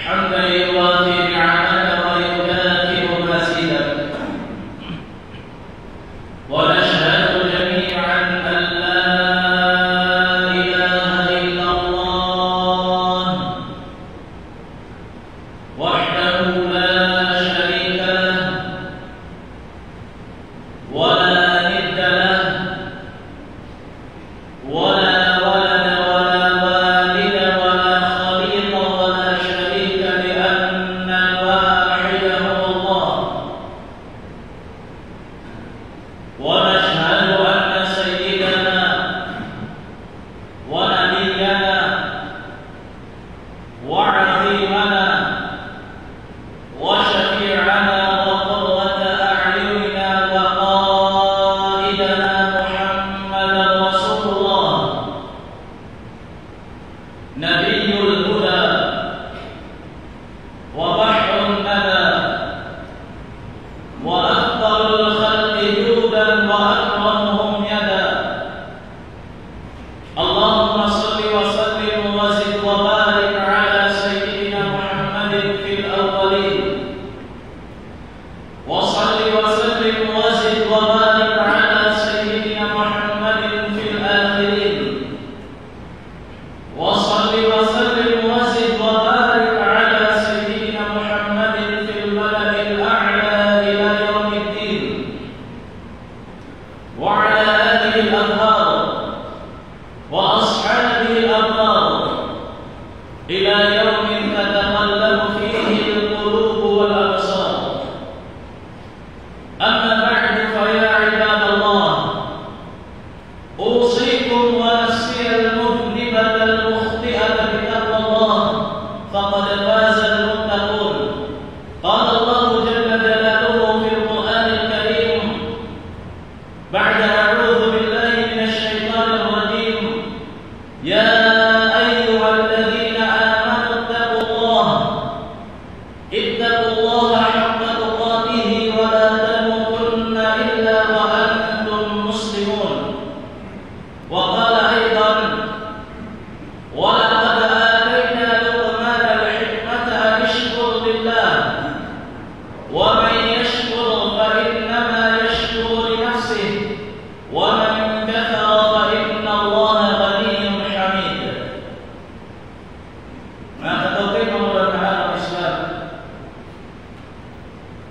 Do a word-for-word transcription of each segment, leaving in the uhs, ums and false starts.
حمدا يوافي نعمك ويكافئ مزيدك. ونشهد جميعا أن لا إله إلا الله وحده لا شريك له، ولا ند له، ولا ولد ولا والد ولا خليط ولا شريك، لأن الواحد هو الله. ونشهد أن سيدنا ونبينا وعظيمنا وشفيعنا وقرة أعيننا وقائدنا محمدا رسول الله، نبي الهدى وبحر الندى، وأفضل الخلق جودا وأكرمهم يدا. اللهم صل وسلم وزد وبارك على سيدنا محمد في الأولين، وصل وسلم وزد وبارك على سيدنا محمد في الآخرين، وصل وسلم وزد وبارك على سيدنا محمد في الملأ الأعلى إلى يوم الدين، وعلى آله الأطهار وأصحابه الأبرار إلى يوم تتقلب فيه القلوب والأبصار. أما بعد، فيا عباد الله، أوصيكم ونفسي المذنبة المخطئة بتقوى الله، فقد فاز المتقون. قال الله جل جلاله في القرآن الكريم بعد أعوذ بالله من الشيطان الرجيم، يا أيها الذين آمنوا اتقوا الله، اتقوا الله حق تقاته ولا تموتن إلا وأنتم مسلمون. وقال أيضا، ولقد آتينا لقمان الحكمة أن اشكر لله، ومن يشكر فإنما يشكر لنفسه، ومن كفر فإن الله غني حميد. Manga kataymanghuran ha agama Islam,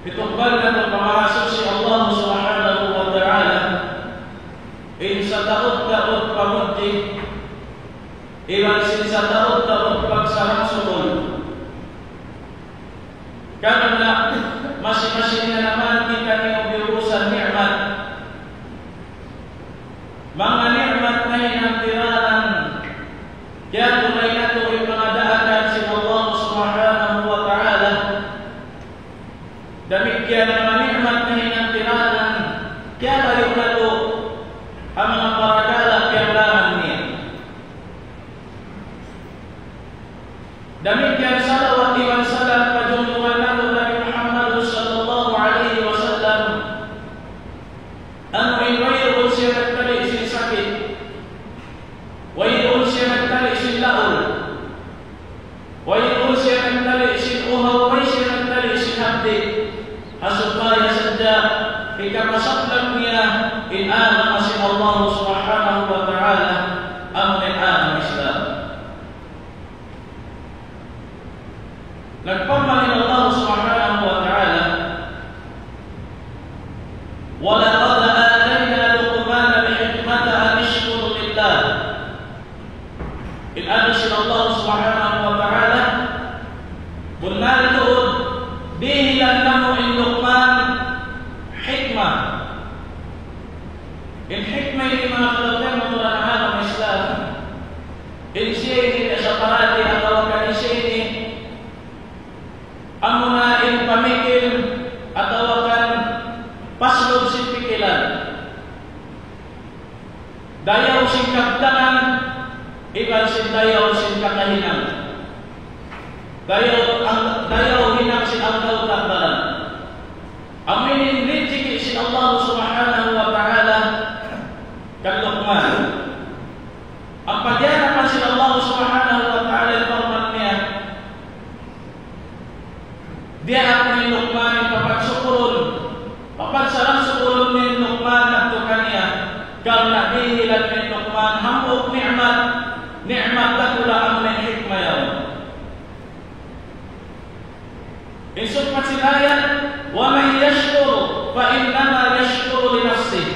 hitukbal natu' in pangasuchi Allah Subhanahu wa Ta'ala, in sataud-taud pamudji, iban sin sataud-taud pagsarang-sukul. Karna' masi-masi niya naman kitaniyu biyusan ni'mat. Manga ni'mat nahinang tiranan, kiyatunay natu' in manga daakan sin Allah Subhanahu wa Ta'ala. Damikkiyan manga ni'mat nahinang tiranan, kiyalayu' natu' ha manga parakala' kiyalaman niya. Damikkiyan salawat iban salam pa junjungan natu' Nabi Muhammad sallallahu alayhi wasallam, amu in wayruun siya nagtali' sin sakit, wayruun siya nagtali' sin laul, wayruun siya nagtali' sin uhaw, way siya nagtali' sin hapdi', ha supaya sadja hikapasaplag niya in agama sin Allah Subhanahu wa Ta'ala, amu in agama Islam. Nagparman in Allah Subhanahu wa Ta'ala, ولقد آتينا لقمان الحكمة أن اشكر لله. In agi sin Allah Subhanahu wa Ta'ala, bunnal tuud, dihilan namu' in Luqman hikmah. In hikmah ini, manga kataymanghuran ha agama Islam, in siya ini kasaparati atawa kan in siya ini amuna in pamikil atawa kan paslud sin pikilan. Dayaw sin kabtangan, iban sin dayaw sin kakahinang. Dayaw, ang, dayaw hinang sin agdaw-tabaran. Amu ini in rijiki' sin Allah Subhanahu wa Ta'ala kan Luqman. Ampa diyan naman sin Allah Subhanahu wa Ta'ala in parman niya, Diyaak hi Luqman in papagsukurun, papagsarang-sukurun hi Luqman natu' kaniya, karna' dihilan hi Luqman hambuuk ni'mat, ni'mat dakula' amu in hikmah yaun. In sumpat sin ayat, ومن يشكر فإنما يشكر لنفسه.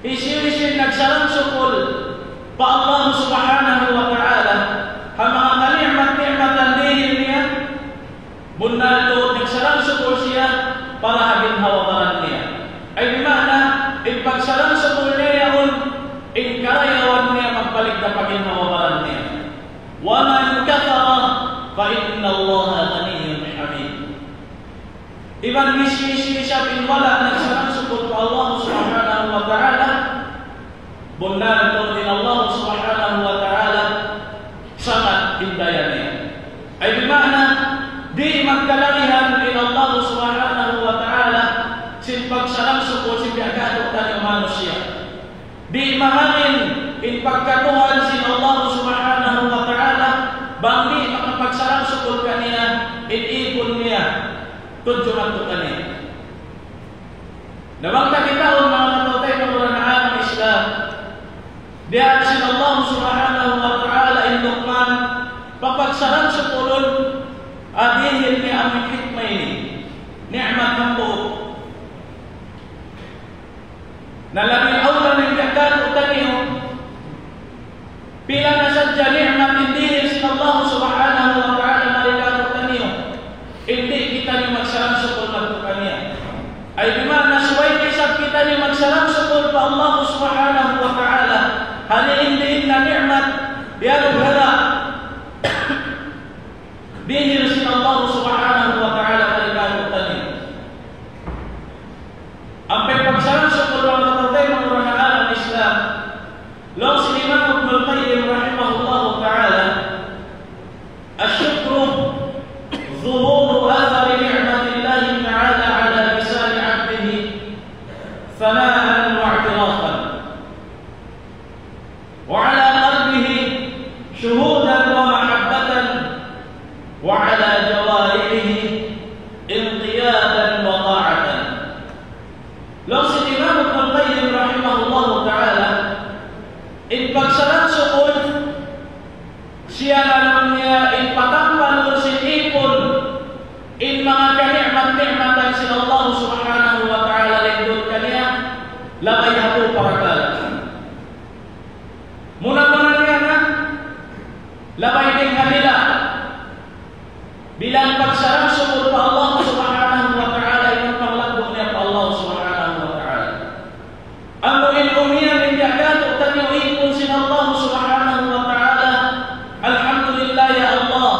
Hisiyu-siyu in nagsarang-sukul pa Allah Subhanahu wa Ta'ala ha manga kani'mat-ni'matan dihil niya, bunnal tuud nagsarang-sukul siya para ha ginhawa-baran niya. Ay di' maana, in pagsarang-sukul niya yaun, in karayawan niya magbalik na pa ginhawa-baran niya. ومن كفر فإن الله غني حميد. Iban hisiyu-siyu isab in wala' nagsarang-sukul pa Allah Subhanahu wa Ta'ala, bunnal tuud in Allah Subhanahu wa Ta'ala sangat in daya niya. Ay di' maana, di' magkalagihan in Allah Subhanahu wa Ta'ala sin pagsarang-sukul sin biya' katu' taniyu manusiya'. Di' mahangin in pagkatuhan sin Allah Subhanahu wa Ta'ala, bang di' makapagsarang-sukul kaniya in ipun niya tudju madtu kaniya. Na bang ta kitaun, manga kataymanghuran ha agama Islam, diyaak sin Allah Subhanahu wa Ta'ala in Luqman, papagsarang-sukulun, dihil niya amu in hikmah ini. Ni'mat hambuuk. Na labi awla na in katu' taniyu, pila na sadja ni'mat in dihil sin Allah Subhanahu wa Ta'ala mari katu' taniyu, di' kitaniyu magsarang-sukul madtu kaniya. Ay di' maana subay isab kitaniyu magsarang-sukul pa Allah Subhanahu wa Ta'ala, ha diin-diin na ni'mat, biya' da dihil sin Allah Subhanahu wa Ta'ala mari katu' taniyu. Ampa in pagsarang-sukul, manga kataymanghuran ha agama Islam, laung sin Imam Ibnul Qayyim rahimahullahu ta'ala, الشكر ظهور أثر نعمة الله تعالى على لسان عبده ثناء واعترافا، وعلى قلبه شهودا ومحبة، وعلى جوارحه انقيادا وطاعة. Laung sin Imam Ibnul Qayyim rahimahullahu ta'ala, in pagsarang-sukul, siya na laung niya in patampalun sin ipun in manga kani'mat-ni'matan sin Allah Subhanahu wa Ta'ala dayn duun kaniya, labay ha tū parakala'. Muna-muna niya na, labay dayn ha dila'. Bilang pagsarang-sukul pa Allah Subhanahu wa Ta'ala, in paglaggu' niya pa Allah Subhanahu wa Ta'ala. Amu in umiyan in biya' katu' taniyu ipun sin Allah Subhanahu wa Ta'ala. Alhamdulillah ya Allah.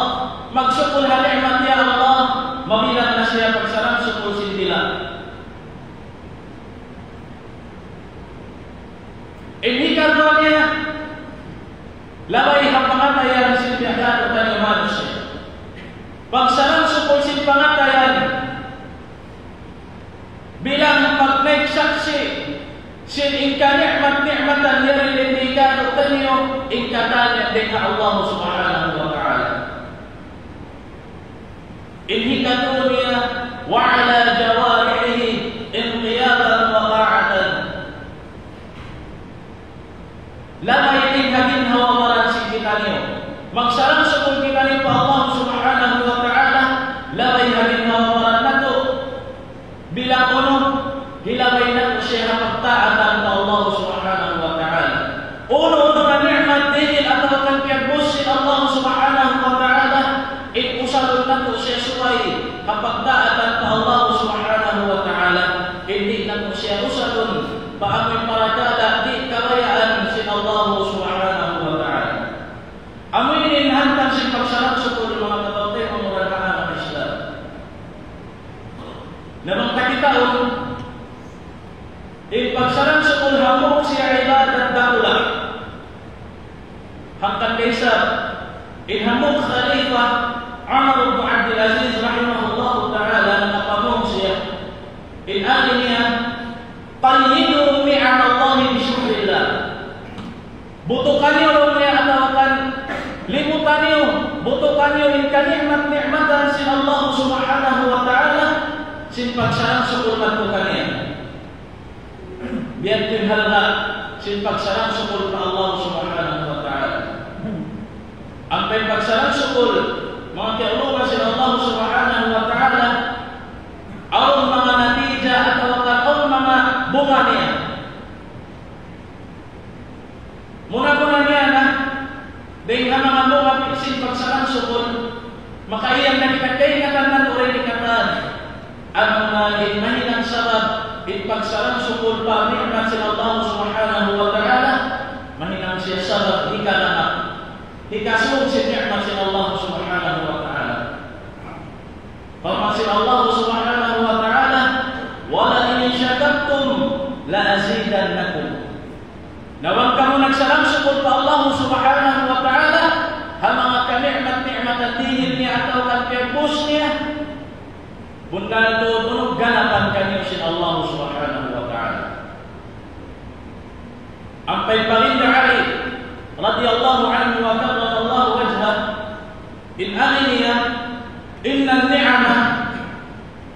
Magsukul ha ni'mat ya Allah. Mabilang na siya pagsarang-sukul sin dila'. In hikaruwa niya, labay ha pangatayan sin biya' katu' taniyu manusiya'. Pagsarang-sukul sin pangatayan, bilang pagnaik saksi' sin in kani'mat-ni'matan yari dayn di katu' taniyu, in katan dayn ha Allah Subhanahu wa Ta'ala. In hikatū niya, وعلى جوارحه انقيادا وطاعة. Labay dayn ha ginhawa-baran sin kitaniyu. Magsarang-sukul kitaniyu pa Allah Subhanahu wa Ta'ala, labay ha ginhawa-baran natu'. Bilang unu, hilabay natu' siya ha pagtaatan pa Allah Subhanahu wa Ta'ala. Unu-unu na ni'mat dihil atawa kan piyagbus sin Allah Subhanahu wa Ta'ala, in usalun natu' siya subay ha pagtaatan pa Allah Subhanahu wa Ta'ala. Di' natu' siya usalun pa amuin parakala' di' kabayaan sin Allah Subhanahu wa Ta'ala. Amu ini in hantang sin pagsarang-sukul, manga kataymanghuran ha agama Islam. Na bang ta kitaun, in pagsarang-sukul hambuuk siya ibadat dakula'. Hangkan da isab, in hambuuk Khalifa Umar ibn Abdul Aziz rahimahullahu ta'ala, nakapamung siya. In agi niya, قيدوا نعم الله بشكر الله. Butukan niyu laung niya atawa kan limutan niyu, butukan niyu in kani'mat-ni'matan sin Allah Subhanahu wa Ta'ala sin pagsarang-sukul madtu kaniya. Biya' diin in halga' sin pagsarang-sukul pa Allah Subhanahu wa Ta'ala. Ampa in pagsarang-sukul, manga kiyaulungan sin Allah Subhanahu wa Ta'ala, awn manga natija atawa kan awn manga bunga niya. Muna-muna niya na, dayn ha manga bunga sin pagsarang-sukul, makaiyang na kita kaingatan natu' dayn ha katan. Amuna in mahinang sabab, in pagsarang-sukul pa ni'mat sin Allah Subhanahu wa Ta'ala, mahinang siya sabab hikalanap, hikasūd sin ni'mat sin Allah Subhanahu wa Ta'ala. Parman sin Allah Subhanahu wa Ta'ala, وَلَئِن شَكَرْتُمْ لَأَزِيدَنَّكُمْ. Na bang kamu nagsarang-sukul pa Allah Subhanahu wa Ta'ala, ha manga kani'mat-ni'matan dihil niya atawa kan piyagbuhus niya, bunnal tuud ganapan kaniyu sin Allah Subhanahu wa Ta'ala. Ampa in Baginda Ali radiyallahu anhu wa karramallahu wajhah, in agi niya, إِنَّ النِّعَمَ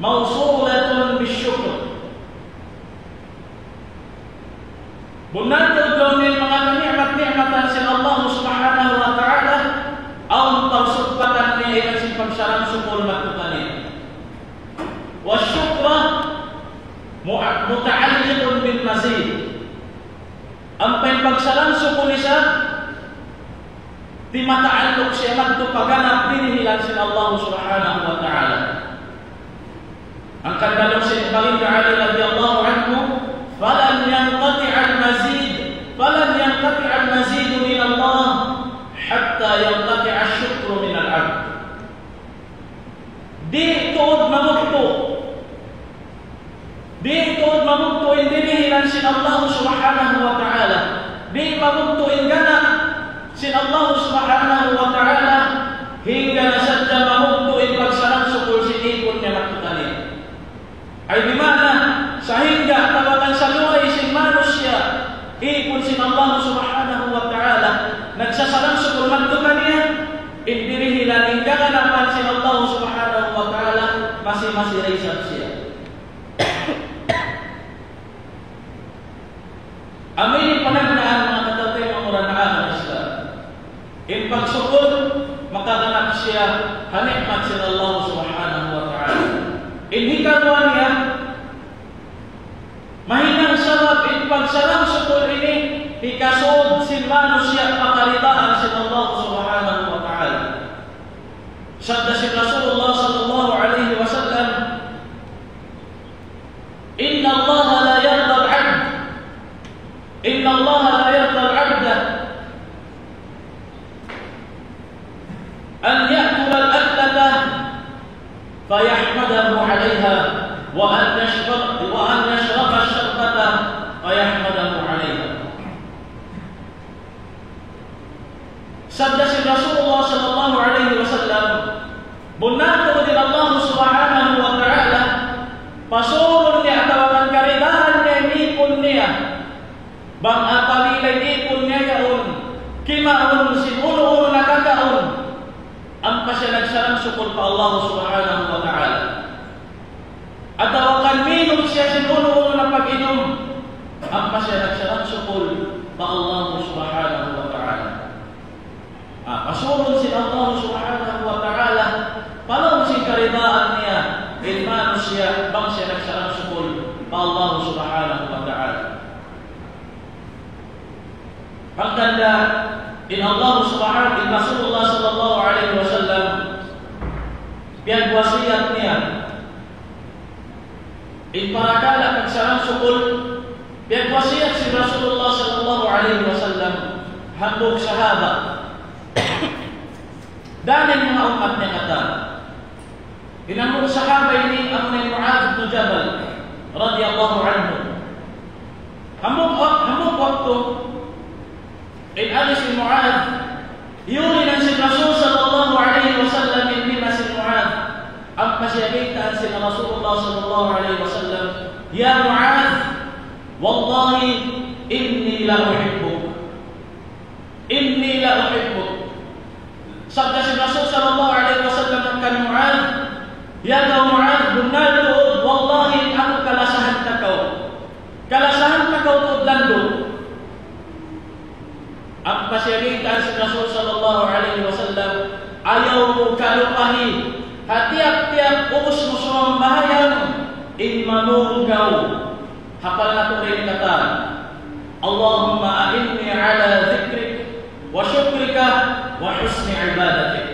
مَوْصُولَةٌ بِالشُّكْرِ. Bunnal tuud in manga kani'mat-ni'matan sin Allah Subhanahu wa Ta'ala, awn pagsugpatan niya iban sin pagsarang-sukul madtu kaniya. وَالشُّكْرُ مُتَعَلِّقٌ بِالْمَزِيدِ. Ampa in pagsarang-sukul isab, di' mata'alluq siya madtu pa ganap dirihilan sin Allah Subhanahu wa Ta'ala. Hangkan laung sin Baginda Ali radiyallahu anhu, فَلَنْ يَنْقَطِعَ الْمَزِيدُ، فَلَنْ يَنْقَطِعَ الْمَزِيدُ مِنَ اللَّهِ حَتَّى يَنْقَطِعَ الشُّكْرُ مِنَ الْعَبْدِ. Di' tuud mabugtu'. Di' tuud mabugtu' in dirihilan sin Allah Subhanahu wa Ta'ala. Di' mabugtu' in ganap sin Allah Subhanahu wa Ta'ala. Hangkan na sadja mabugtu' in pagsarang-sukul sin īpun niya madtu kaniya. Ay di' maana, sahingga atawa kan saluhay sin manusiya', īpun sin Allah Subhanahu wa Ta'ala, nagsasarang-sukul madtu kaniya, in dirihilan in kaganapan sin Allah Subhanahu wa Ta'ala, masi-masi da isab siya. Amu ini in panagnaan, manga kataymanghuran ha agama Islam. In pagsukul, makaganap siya ha ni'mat sin Allah Subhanahu wa Ta'ala. In hikaruwa niya, mahinang sabab in pagsarang-sukul ini, hikasūd sin manusiya' pa karidaan sin Allah Subhanahu wa Ta'ala. Sabda sin Rasulullah sallallahu alayhi wasallam, إِنَّ اللَّهَ لَا يَرْضَى الْعَبْدَ، إِنَّ اللَّهَ لَا يَرْضَى الْعَبْدَ أَنْ يَأْكُلَ الْأَكْلَةَ فَيَحْمَدَهُ عَلَيْهَا، وَأَنْ يَشْرَبَ، وَأَنْ يَشْرَبَ الشَّرْبَةَ فَيَحْمَدَهُ عَلَيْهَا. Sabda sin Rasulullah sallallahu alayhi wasallam, bunnal tuud in Allah Subhanahu wa Ta'ala, pasurun niya atawa kan karidaan niya in īpun niya. Bang apabila in īpun niya yaun, kimaun sin unu-unu na kakaun, ampa siya nagsarang-sukul pa Allah Subhanahu wa Ta'ala. Atawa kan minum siya sin unu-unu na pag-inum, ampa siya nagsarang-sukul pa Allah Subhanahu wa Ta'ala. Ah, pasurun sin Allah Subhanahu wa Ta'ala, pa lawm sin karidaan niya, in manusiya', bang siya nagsarang-sukul pa Allah Subhanahu wa Ta'ala. Hangkan da in Allah Subhanahu, in Rasulullah sallallahu alayhi wasallam, piyagwasiyat niya in parakala' pagsarang-sukul, piyagwasiyat sin Rasulullah sallallahu alayhi wasallam, hambuuk sahaba. Dayn ha manga ummat niya katan. In hambuuk sahaba ini, amuna hi Muadh bin Jabal, radiyallahu anhu. Hambuuk wak-, hambuuk waktu, in agi hi Muadh, iyurinan sin Rasul sallallahu alayhi wasallam in lima hi Muadh. Ampa siya baytaan sin Rasulullah sallallahu alayhi wasallam, يَا مُعَاذُ، وَاللَّهِ إِنِّي لَأُحِبُّكَ. إِنِّي لَأُحِبُّكَ. Sabda sin Rasul sallallahu alayhi wasallam kan Muadh, Ya kaw Muadh, bunnal tuud, wallahi, aku kalasahan ta kaw. Kalasahan ta kaw tuud landu'. Ampa siya gikan sin Rasul sallallahu alayhi wasallam, ayaw mu kalupahi, ha tiyap-tiyap ubus mu sumambahayang, in mamung kaw. Hapal natu' in katan, اللهم أعني على ذكرك وشكرك وحسن عبادتك.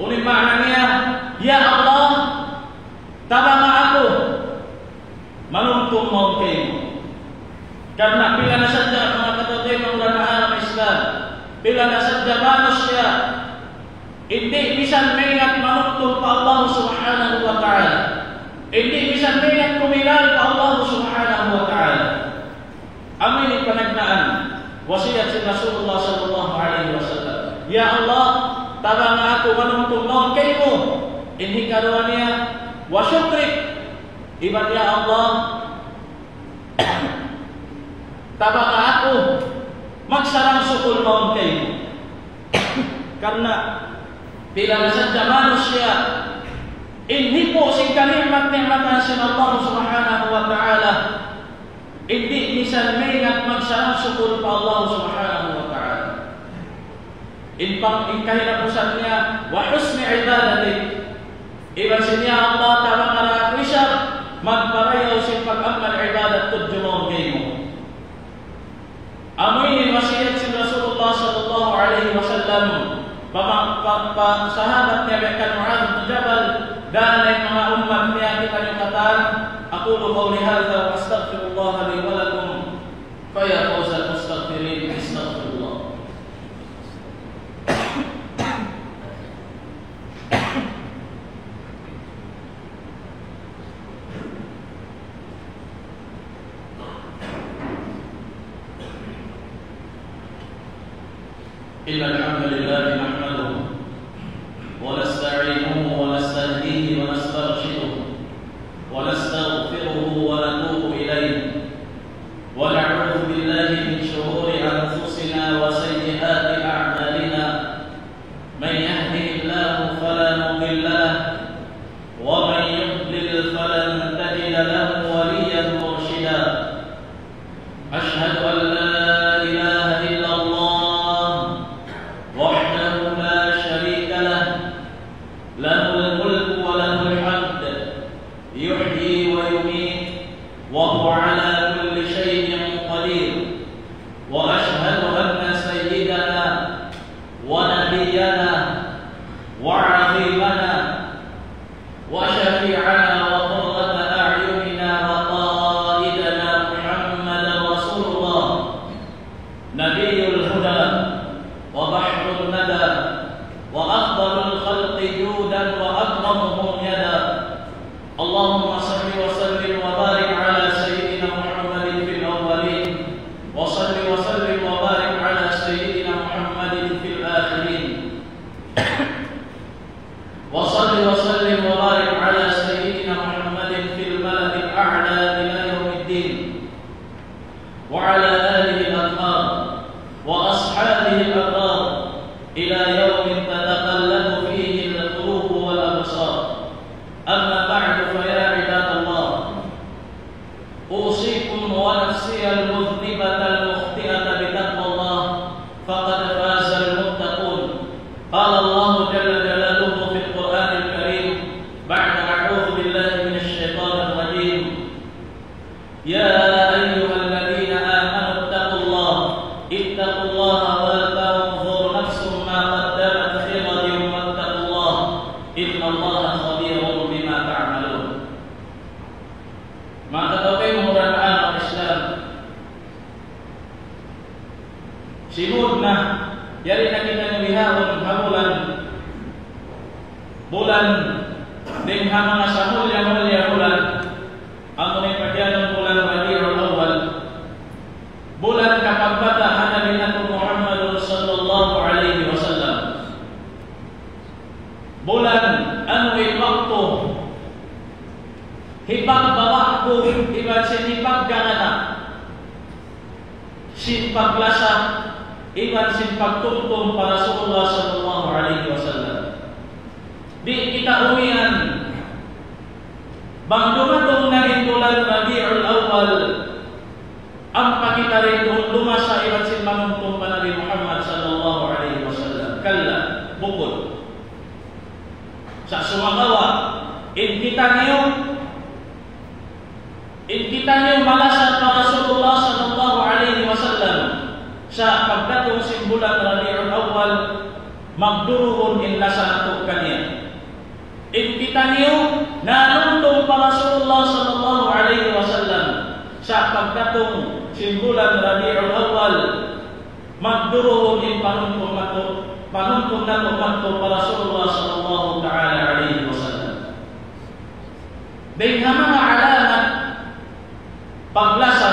Unu in maana niya? Ya Allah, tabanga aku manumtum mawn kaymu. Karna' pila na sadja manga kataymanghuran ha agama Islam, pila na sadja manusiya' in di' misan maingat manumtum pa Allah Subhanahu wa Ta'ala, in di' misan maingat kuminal pa Allah Subhanahu wa Ta'ala. Amu ini panagnaan wasiyat sin Rasulullah sallallahu alayhi wasallam. Ya Allah, tabanga aku manumtum mawn kaymu. In hikaruwa niya, وشكرك. Iban ya Allah, tabanga aku magsarang sukul mawn kaymu. Karna' pila na sadja manusiya' in hipu' sin kani'mat-ni'matan sin Allah Subhanahu wa Ta'ala, in di' misan maingat magsarang sukul pa Allah Subhanahu wa Ta'ala. In pang-, in kahinapusan niya, وحسن عبادتك. Iban sin ya Allah, tabanga ra aku isab magparayaw sin pag-amal ibadat tudju mawn kaymu. Amu ini wasiyat sin Rasulullah sallallahu alayhi wasallam pa, pa, pa sahabat niya biya' kan Muadh bin Jabal, dayn ha manga ummat niya. Kitaniyu katan, أقول قولي هذا وأستغفر الله لي ولكم، فيا فوز المستغفرين، استغفروا الله. إن الحمد لله نحمده ونستعينه ونستهديه ونسترشده ونستغفره ونتوب إليه، ونعوذ بالله من شرور أنفسنا وسيئات أعمالنا. من يهده الله فلا مضل له، ومن يضلل فلن تجد له وليا مرشدا. أشهد أن لا إله إلا الله وحده لا شريك له، له الملك وله الحمد، يحيي ويميت، وهو على كل شيء قدير. وأشهد أن سيدنا ونبينا وعظيمنا وشفيعنا وقرة أعيننا وقائدنا محمدا رسول الله، نبي الهدى وبحر الندى وأفضل الخلق جودا وأكرمهم يدا. اللهم صل وسلم وبارك على سيدنا محمد في الأولين، وصل وسلم وبارك على سيدنا محمد في الآخرين. وصل وسلم وبارك على سيدنا محمد في الملأ الأعلى إلى يوم الدين، وعلى آله الأطهار وأصحابه الأبرار إلى يوم تتقلب فيه القلوب والأبصار. أما بعد، فيا عباد الله، أوصيكم ونفسي المذنبة المخطئة بتقوى الله، فقد فاز المتقون. قال الله جل جلاله في القرآن الكريم بعد أعوذ بالله من الشيطان الرجيم: يا أيها الذين آمنوا اتقوا الله، اتقوا الله ولتنظر نفس ما قدمت لغد واتقوا الله، إن الله خبير بما تعملون. Manga kataymanghuran ha agama Islam, simud na, yari na kita bihaun ha bulan, bulan dayn ha manga samulliya-mulliya bulan, amu na in pag'iyanun bulan Rabiul Awwal, bulan kapagbata' ha Nabi natu' Muhammadun sallallahu alayhi wasallam. Bulan amu in waktu hipagbawa' ku iban sin hipagganana' sin paglasa iban sin pagtumtum pa Rasulullah sallallahu alayhi wasallam. Di' kita umiyan, bang dumatung na in bulan Rabiul Awwal, ampa kita duun dumasa iban sin manumtum pa Nabi Muhammad sallallahu alayhi wasallam. Kalla, bukun. Sa' sumagawa', in kitaniyu, in kitaniyu malasa pa Rasulullah sallallahu alayhi wasallam, sa' pagdatung sin bulan Rabiul Awwal, magduruhun in lasa natu' kaniya. In kitaniyu nanumtum pa Rasulullah sallallahu alayhi wasallam, sa' pagdatung sin bulan Rabiul Awwal, magduruhun in panumtum natu', panumtum natu' madtu pa Rasulullah sallallahu ta'ala alayhi wasallam. Dayn ha manga alamat paglasa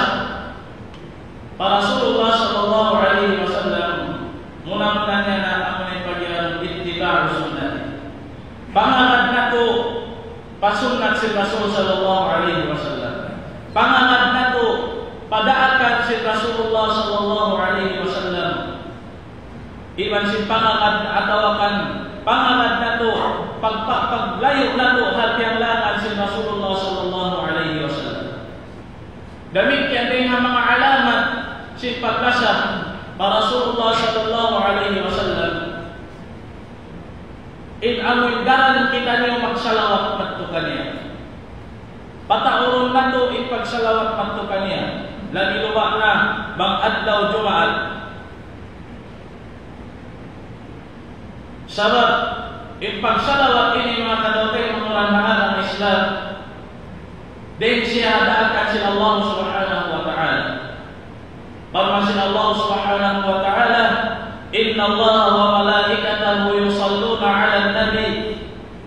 pa Rasulullah sallallahu alayhi wasallam, muna-muna niya na amu in pag'iyanun ittiba'u sunnati. Pangagad natu' pa sunnat sin Rasul sallallahu alayhi wasallam. Pangagad natu' pa daakan sin Rasulullah sallallahu alayhi wasallam. Iban sin pangagad atawa kan pangagad natu', pag-, pag-, paglayu' natu' ha tiyanglangan sin Rasulullah sallallahu alayhi wasallam. Damikkiyan dayn ha manga alamat sin paglasa pa Rasulullah sallallahu alayhi wasallam, in amu in daran kitaniyu magsalawat madtu kaniya. Pataurun natu' in pagsalawat madtu kaniya, labi-labi na bang adlaw Jumaat. Sabab in pagsalawat ini, manga kataymanghuran ha agama Islam, dayn siya ha daakan sin Allah subhanahu wa ta'ala. Parman sin Allah subhanahu wa ta'ala, إن الله وملائكته يصلون على النبي،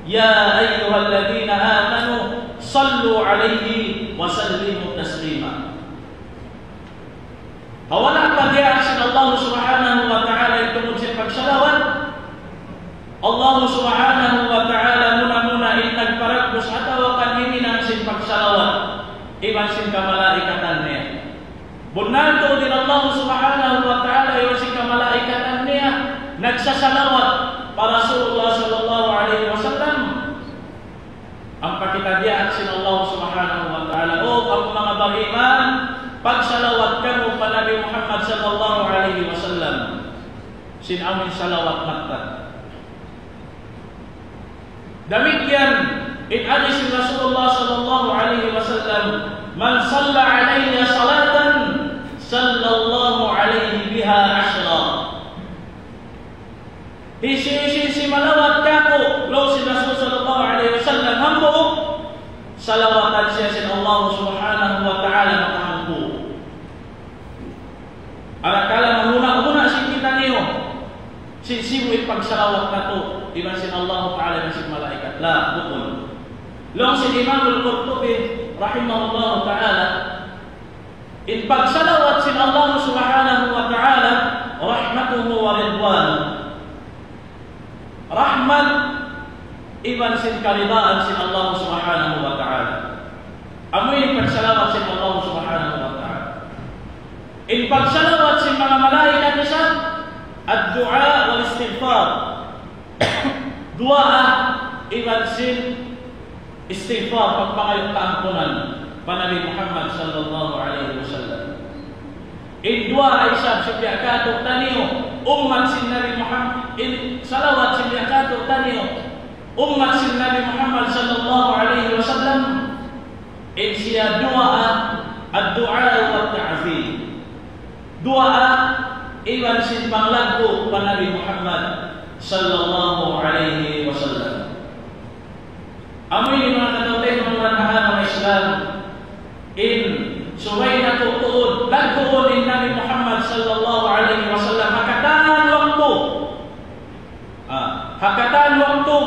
يا أيها الذين آمنوا صلوا عليه وسلموا تسليما. Ha wala' pa diyaak sin Allah subhanahu wa ta'ala in tungud sin pagsalawat, Allah subhanahu wa ta'ala muna-muna in nagparagbus atawa kan himinang sin pagsalawat iban sin kamalaikatan niya. Bunnal tuud in Allah subhanahu wa ta'ala iban sin kamalaikatan niya nagsasalawat pa Rasulullah sallallahu alayhi wasallam. Ampa kita diyaak sin Allah subhanahu wa ta'ala, "O kamu manga bariman, pagsalawat kamu pa Nabi Muhammad sallallahu alayhi wasallam." Sin amu in salawat mattan. Damikkiyan in hadis sin Rasulullah sallallahu alayhi wasallam, من صلى علي صلاة صلى الله عليه بها عشرا. Hisiyu-siyu in simalawat kāku', laung sin Rasul sallallahu alayhi wasallam, hambuuk, salawatan siya sin Allah subhanahu wa ta'ala makahangpu'. Arakala' mahuna'-huna' sin kitaniyu, sin sibu' in pagsalawat natu', iban sin Allah ta'ala, iban sin malaikat. La, bukun. Laung sin Imam Al-Qurtubi, rahimahullahu ta'ala, in pagsalawat sin Allah subhanahu wa ta'ala, رحمته ورضوانه. Rahmat iban sin karidaan sin Allah subhanahu wa ta'ala. Amu in pagsalawat sin Allah subhanahu wa ta'ala. In pagsalawat sin manga malaikat isab, الدعاء والاستغفار. Duwaa iban sin istighfar, pagpangayu' kaampunan pa Nabi Muhammad sallallahu alayhi wasallam. In duwaa isab sin biya' kātu'niyu, ummat sin Nabi Muhammad, in salawat sin biya' kātu'niyu, ummat sin Nabi Muhammad sallallahu alayhi wasallam, in siya duwaa, الدعاء والتعظيم. Duwaa iban sin panglaggu' pa Nabi Muhammad sallallahu alayhi wasallam. Amu ini manga kataymanghuran ha agama Islam, in subay natu' tuud lagguun in Nabi Muhammad sallallahu alayhi wasallam ha katan waktu. Ah, ha katan waktu,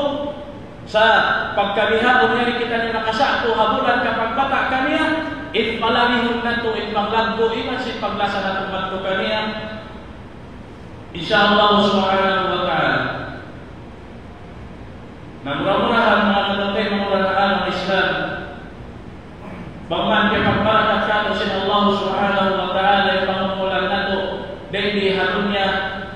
sa' pagka bihaun yari kitaniyu nakasa'pu ha bulan kapagbata' kaniya, in palabihun natu' in panglaggu' iban sin paglasa natu' madtu kaniya. Insya Allah subhanahu wa ta'ala. Na mura-murahan manga kataymanghuran ha agama Islam, bang man kiyapagbarakat kātu' sin Allah subhanahu wa ta'ala in pangumulan natu' dayn di ha dunya,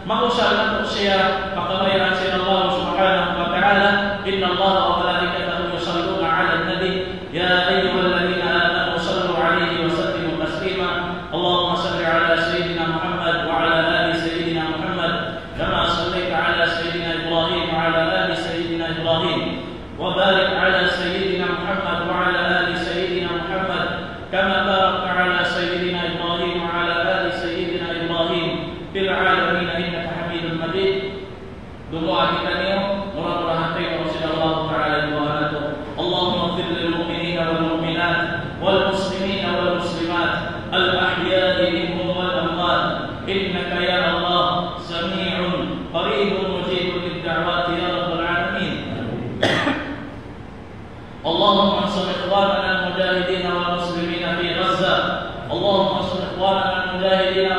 mausal natu' siya pa kabayaan sin Allah subhanahu wa ta'ala, in الله وملائكته يصلون على النبي، يا أيها الذين آمنوا صلوا عليه وسلموا تسليما. اللهم صل على سيدنا محمد وعلى آل سيدنا محمد، كما صليت على سيدنا إبراهيم وعلى آل سيدنا إبراهيم، وبارك على سيدنا محمد وعلى آل سيدنا محمد، كما باركت على سيدنا إبراهيم وعلى آل سيدنا إبراهيم في العالمين إنك حميد مجيد. Dumuwaa kitaniyu, mura-murahan taymanghud sin Allah Ta'ala iban natu'. اللهم اغفر للمؤمنين والمؤمنات والمسلمين والمسلمات الأحياء منهم والأموات إنك يا الله سميع قريب مجيب للدعوات يا رب العالمين. اللهم انصر إخواننا المجاهدين والمسلمين في غزة. اللهم انصر إخواننا المجاهدين